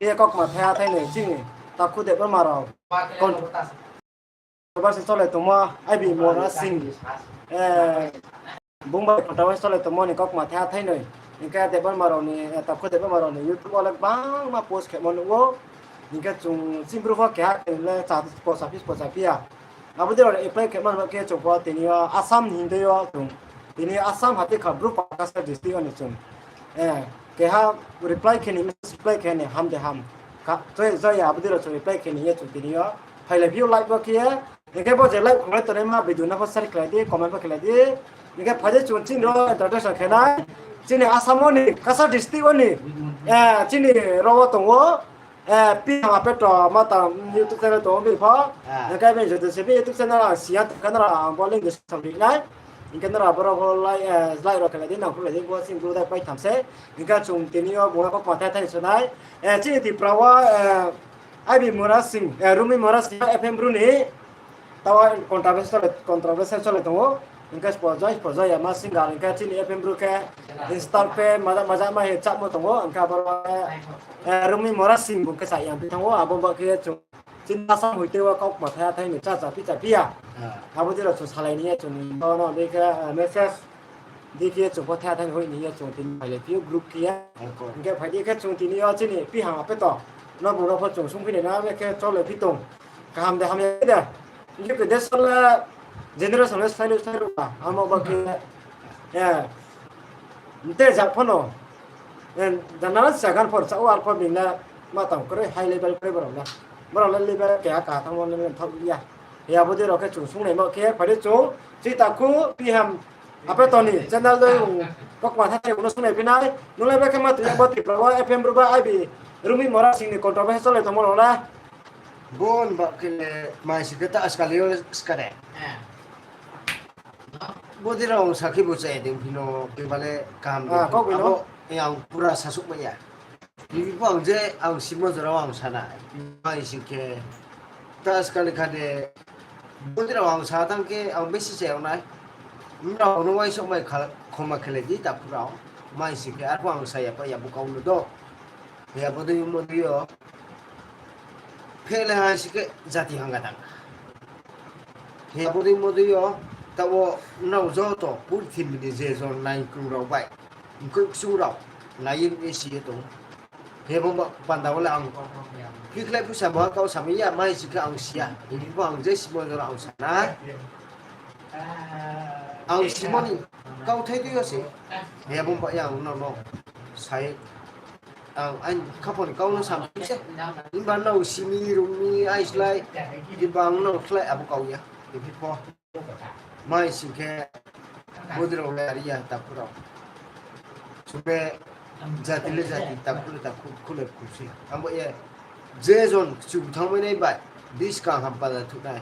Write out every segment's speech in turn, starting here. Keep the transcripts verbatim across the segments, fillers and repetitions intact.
Khe kaukma thaiha thainoi chini takhu Debbarma rao controversy cholai tongmo, I B Mora Singh, eh, bung bai controversy cholai tongmo ni kaukma thaiha thainoi. Hing khe Debbarma rao ni, eh, takhu Debbarma rao ni YouTube wo le gbangma post khemo nuh ou. Hing khe chung chini bru pho keha khe le cha post office post aphi ya. Abo dei rao reply khe man khe chung pho tini yo Assam ni hing dei yo chung. Tini Assam hati kha Bru Pal Cachar district wo ni chung. Eh, keha reply khe ni, message reply khe ni ham de ham. Ka, choi, jai abo dei rao chung reply khe ni ye chung tini yo. Phailai phi ou live wo khe ye. Hing khe bo je live kholai tongnai ma video no pho share khlai di, comment pho khlai di. Hing khe phai di chung chini rao introduction khe nai. Chini Assam wo ni, Cachar district wo ni. Eh, chini rao wo tong ou. Eh, Pi Hama Peto, ma tang YouTube channel tong ou bini pho. Ah. Hing khe bini joto se bini YouTube channel ang siya, tong khe nrao ang bo link description ri nai. Hing khe nrao abo rao pho like, eh, like rao khe lai di, nang pho lai di, bo chini bru dai pai tham se. Hing khe chung tini yo bung no kaukma thaiha thainoi sunai. Eh, chini Tripura wo, eh, I B Mora Singh, eh, Rumi Mora Singh, F M Bru ni, taoh controversy cholai, controversy cholai tong ou. Hing khe spojai, spojai ya ma singer, hing khe chini F M Bru khe install khe maja, maja ma he chamo tong ou. Hing khe abo, eh, Rumi Mora Singh bung khe sa yang phi thanng ou, abo ba khe chung chini Assam hoite wo kaukma thaiha thainoi cha cha phi cha phi ya. Ah. Abo dei rao chung salai ni ye chung ni bo no dei khe, eh, message dei khe chung pho thaiha thainoi hoih ni ye chung tini phailai phi ou group khe ye. Hing khe phai di khe chung tini yo chini Pi Hama Peto no bung no pho chung sungphi nai na, khe cholai phi tong. Kaham de hamya de. Hing khe koi de sal le generation le slái ruh slái ruh ba. Amo ba khe, eh, mte jak pho no. Eh, jana sa gan phor sa ou ar pho bini le ma tang kroi high level kroi borao le. Borao le level keha kaha thanngmo le thaoh ya. He abo dei rao khe chung sungnaimo khe phai di chung. Chini takhu Pi Hama Peto ni channel dei kaukma thaiha thainoi bung no sungnai phi nai. Nung le brekhe ma tong ya bo Tripura wo F M Bru ba I B Rumi Mora Singh ni controversy cholai tongmo rao le. Bo ni ba khe le mai si khe ta askal yo skare. Bo dei rao ang sa khe bo chaya dei phi no, khe ba le kaham de. Ah, kau bai no. Abo, eh, ang pura sasuh mai ya. Bini pho ang je ang simo jora ang sa nai. Mai si khe ta askal kha de, bo dei rao ang sa thanng khe ang besi chaya nai. Nrao no uaingsouh mai kha, khoma khe lai di takhu rao. Mai si khe arphuh ang sa ya pa ya bo kau no do. He abo dei mo dei yo. Phehlai ha si khe jati hangga tang. He abo dei mo dei yo, taoh wo nrao joto purthimbi ni je jon naikrung rao bai, mkoih kchung rao, nai ye nuh ye si ye tong. He bo ba panda wo le ang phikhlai phusa bo ha kau samai ya, mai si khe ang si ya. Bini pho ang je simo jora ang sa nai. Ang simo ni kauthai dei yo se. He abo ba ya ang nrao no sa ye. Ang aini khaphang ni kau no samphai se. Himba nrao simi rung mi aislái, himba ang nrao khlai abo kau ya. Himba pho mai sing khe bo dei rao le ari ya takhu rao. Sung khe jati le jati, takhu le takhu, khu le khu se. Ang bo ye je jon kchu thanngmai nai bai, buskang ham pada thuh nai.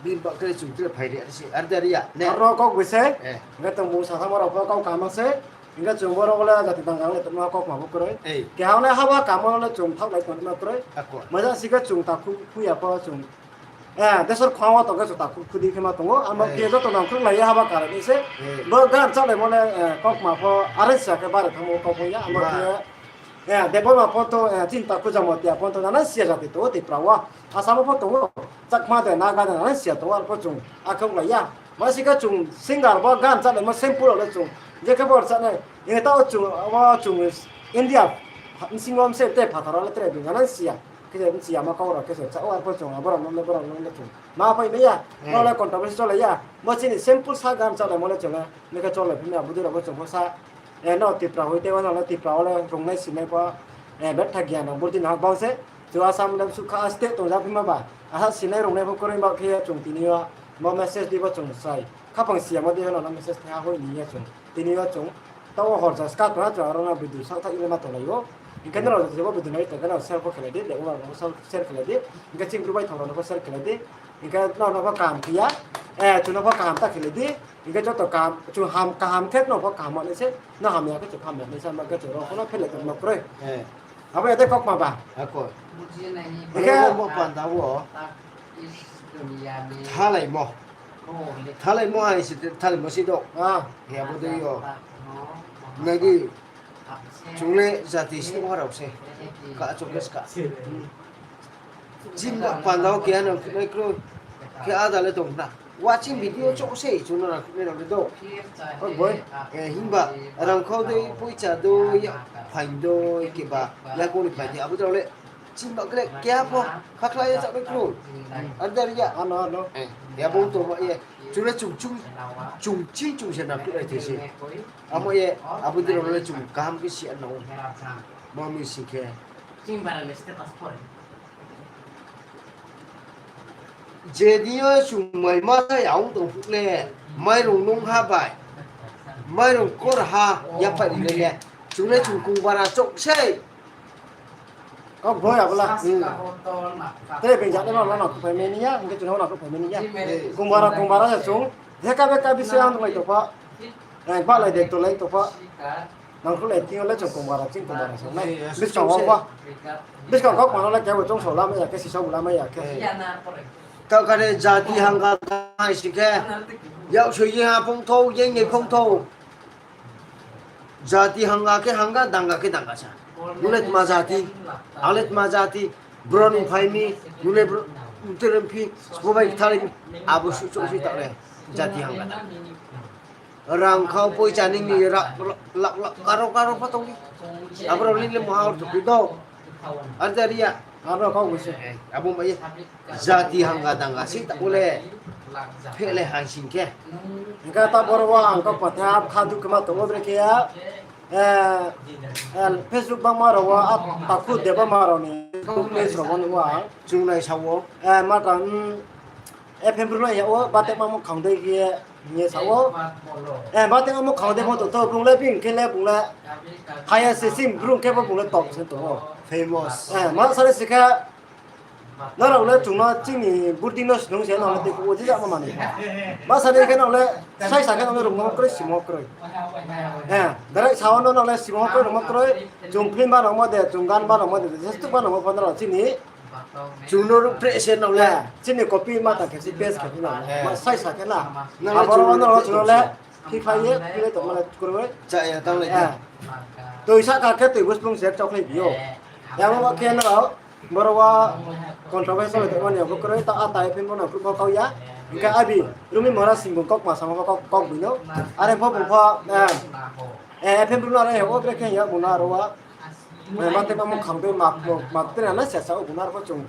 Bini ba khe le chung tre phai ri se, ar de ri ya ne? Aro kau bai se. Hing khe tong bung sa thanngmo rao pho kau kaham se. Hing khe chung borao le jati tang jang le tongma kaukma bo kroi. Keha le haba kaham le chung thaohlai tongma kroi. Maja si khe chung takhu khu ya pho chung, eh, desor khwang wo tong khe chung takhu khu di khe ma tong ou. Amo khe joto nang khruhlai ye haba kaham ni se. Bo gan chálaimo le, eh, kaukma pho are sa khe bare thanngmo kau pho ya. Amo khe, eh, Debbarma pho to, eh, chini takhu Jamatia pho to nana siya jati tong ou Tripura wo. Asam wo pho tong ou. Chakma de, Naga de, nana siya tong ou, arpho chung akhe ong lai ya. Ma si khe chung singer bo gan chálaimo sample rao le chung. Je khe bo chánai, hing khe taoh chung, abo chung India bsing wo mse te phathar rao le tre bini nana siya. Khe je bini siyama kau rao khe se chá ou, arpho chung abo rao no le, bo rao no le chung ma pai mai ya. Bo le controversy cholai ya. Bo chini sample sa gan chálaimo le chung le, ni khe cholai phi mi abo dei rao bo chung pho sa. Eh, no Tripura hoite wo no le Tripura wo le rungnai sinai pho, eh, betha giyan rao burdi no ha bang se. Chung Asam le sukha state tong ja phi ma ba. Aha sinai rungnai pho kroi ba khe ye chung tini yo bo message di bo chung sai. Khaphang siyamo di no message thaiha hoih ni ye chung. Tini yo chung taoh wo hor ja ska tong ha chung aro no video saohthaih ye ma tonglai ou. Hing khe nrao jodi bo video nai tong khe no share pho khe lai di, le ong rao no share khe lai di. Hing khe chini group bai thang rao no pho share khe lai di. Hing khe nrao no pho kaham khe ya. Eh, chung no pho kaham ta khe lai di. Hing khe joto kaham, chung ham, kaham khe nrao pho kaham nai se. No hamya khe chung hamya nai se, ma khe chung rao pho no phehlai tongma kroi. Abo ya de kaukma ba. Hing khe bo panda wo thalaimo. Thalaimo hai se, thalaimo si do. He abo dei yo. Nai di. Chung le jati snuh ha rao se. Ka chok le ska. Chini ba panda wo keha nang khruhnai kroi. Khe ada le tong na. Watching video chouh se chung no nang khruhnai rao le do. Himba rangkhau dei, poicha dei, phaing dei, keba yakoung ni phaing dei, abo rao le chini ba kre keha pho khakhlai ye chak nai kroi. Ar dar ya. Abo tongma ye. Chung le chung chung, chung chini chung se nang khruhnai thei se. Amo ye, abo dei rao le chung kaham khe si nang ou. Ma mi sing khe. Je ni yo chung mai ma sa ya ong tong phuh le, mairung nung ha bai, mairung kor ha, yaphaih ri le le, chung le chung kongbara chouh sei. Kau boi abo la. Tre being jat le no, no, no, khruhphai mai ni ya, hing khe chung no khruhphai mai ni ya. Kongbara, kongbara ya chung, je ka be ka bisi ang tong lai tong pho, bahlai de tong lai tong pho. Nang khruhlai thing yo le chung kongbara, chini kongbara sa nai. Buskang wo pho. Buskang kau kma no le kebo choung sao lamai ya khe, sisao bo lamai ya khe. Taoh kha de jati hangga hai si khe. Yaksoi ye ha phongthou, ye ye phongthou. Jati hangga khe hangga, dangga khe dangga sa. Nung le tma jati, ang le tma jati, bro ni phai mi, nung le bro, mtui le phi, sbo bai kthar mi, abo suh chouh si taoh le, jati hangga dangga. Rangkhau poicha nini ra-, ra-, lak, lak, karo, karo pho tong di. Abo rao ni le maha ortho khe do. Ar jari ya. Abo kau bo se. Abo mai ye. Jati hangga dangga se taoh le. Phehlai hai sing khe. Hing khe ta boro wo ang kau patha kha dukhe ma tong wo bre khe ya. Facebook bangma rao wo, takhu de bangma rao ni Facebook page rao wo nuh wo ang. Chung nai sa wo. Ma tang, F M Bru no ya wo, bate ma muhkhang dei khe ye, hing ye sa wo. Bate ma muhkhang dei pho tong tho, bung le bini khe le bung le higher se sim, bru khe bo bung le top se tong ou. Famous. Ma sari si khe, nrao le chung no chini burdi no snung se nrao le tei khe wo je jama mani. Ma sari khe nrao le, sai sa khe nrao le rungmo kroi, simo kroi. Direct sa wo no nrao le simo kroi, rungmo kroi, chung film banangmo de, chung gan banangmo de, je stuk banangmo pho nrao chini Chung no ruhphreh se nrao le. Chini copy ma tang khe se paste khe phi nang. Ma sai sa khe na. Abo rao no chung no le phikhlai ye, phikhlai tongma le kroi. Toi sahka khe toi busplung se chokhlai bi ou. Abo ma khe nrao, boro wo controversy le tongma ni abo kroi, ta ata F M Bru no kruh pho kau ya. Hing khe abi, Rumi Mohara Sing bung kau kma samo pho kau, kau bui no. Are pho bung pho, F M Bru no are hing wo bre khe hing ya bung no aro wo. Bate ma muhkhang dei ma, ma tre na sesa ou bung no aro pho chung.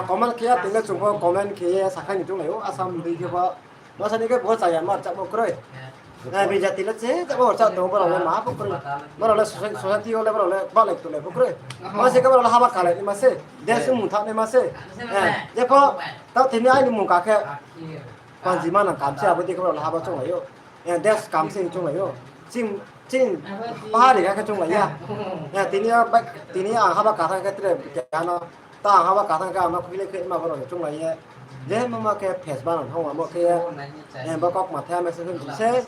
Comment khe ya tini le chung pho comment khe ye sakhai ni chounglai ou, Assam dei khe pho. Ma sani khe bo chaya ma rchamo kroi. Bini jati le che, chamo rcha tong, bo rao le ma pho kroi. Bo rao le society yo le bo rao le bahlai ktulai pho kroi. Ma se khe bo rao le haba khalai ni ma se, desh mung thanng ni ma se. Je pho, taoh tini aini mung ka khe, panji ma nang kam se, abo dei khe bo rao le haba chounglai ou. Desh kam se chounglai ou. Chini, chini pahari kha khe chounglai ya. Tini, tini ang haba ka thanng khe tre keha no. Ta ang haba ka thanng khe ang no khuilai khe ma bo rao le chounglai ye. Je ma ma khe face banang thanng amo khe ye. Bo kau kma the message hing se.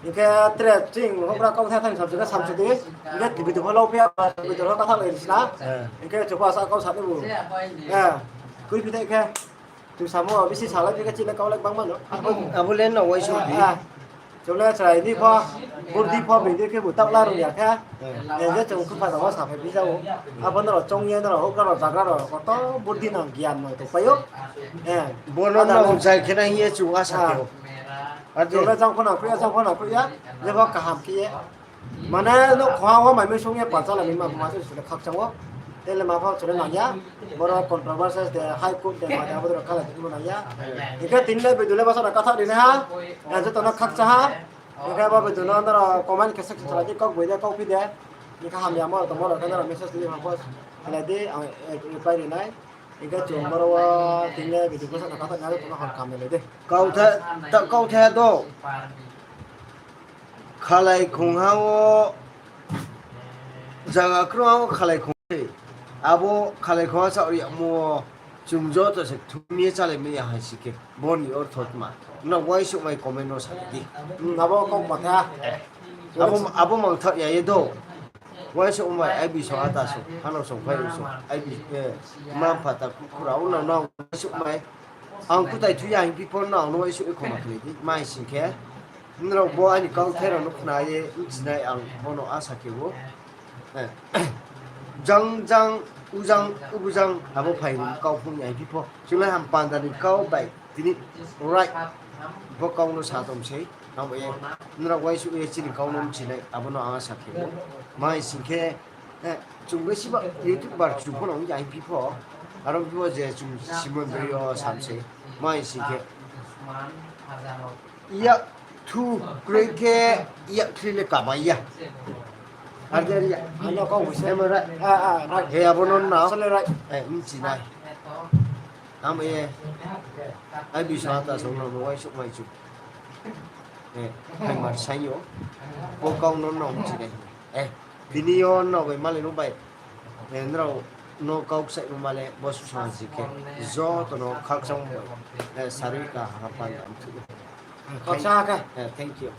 Hing khe tre ching houhgra kau the thanng samsu khe samsu di. Hing khe video pho lau phi ya, video pho kathanglai ri sna. Hing khe chung pho asa kau sa ni bu. Khui phi thai khe. Chung samo bisi salai phi khe chini kau le bangma no. Abo le no uaingsouh di. Chung le chrai ni pho, burdi pho, bini khe bu taoh la rung ya khe. Je chung khupa rao wo saphai phi ja ou. Abo nrao choung ye nrao houhgra rao jagra rao koto burdi nang gian no tongpai ou. Bo no nang jai khe na hing ye chung asa khe ou. Chung le jang pho nang khuh ya, jang pho nang khuh ya. Je pho kaham khe ye. Mane nouhkhong wo mai mui song ye pal chalai mi ma pho ma se chung le khakchang ou. Tei le ma pho chung le nang ya. Boro controversies de, High Court de, ma de abo de rao khalai tongmo nang ya. Hing khe tini le video le basa no katha ri nai ha. Joto no khakchang ha. Hing khe bo video no nrao comment khe section chalai di, kau boi de, kau phi de. Hing khe hamyamo rao tongmo rao khe nrao message di, ma post khelai di, ang reply ri nai. Hing khe chung boro wo tini le video basa no katha nai, joto no ham kam lai di. Kau the, kau the do. Khalai khongha wo, zaga krungha wo khalai khongha se. Abo khalai khongha saoh ri yagmo wo chung joto se thum ye chálai mai ya hai si khe. Bo ni ortho tma? Nrao uaingsouhmai comment no sa di. Abo mang thaoh ya ye do. Uaingsouhmai, aibi so, ata so, hano songphai so, aibi, ma mpha ta khura wo nrao no uaingsouhmai. Ang kutai thu ya hing phi pho nrao no uaingsouh ye khoma khlai di. Ma hing sing khe, Nrao bo aini kauthai rao no khna ye bchinai ang bo no asa khe ou. Jang jang, ujang, ubujang, abo phai ni kau phung ya phi pho. Chunglai ham panda ni kau bai, tini right, bo kau no sa tong sei. Abo ye, nrao uaingsouh ye chini kau no bchinai, abo no ang asa khe ou. Mai sing khe, chung besiba YouTuber chung pho no ya phi pho. Aro phi pho je chung Simon Bri yo sam sei. Mai sing khe. Yak thu kroi khe yak thri le kamai ya. Ar de ya. Ano kau bo se. Em, right. He abo no na. Sale right. Eh, bchinai. Amo ye. Ai bisa ta song no uaingsouh mai chu. Eh, hai mar sai yo. Bo kau no no bchinai. Eh, tini yo no bai malai no bai. Eh, nrao no kau kchaimo ma le bo susang si khe. Joto no khakchang bai. Eh, sarui ka ha pan dam thu. Khakchang khe. Eh, thank you.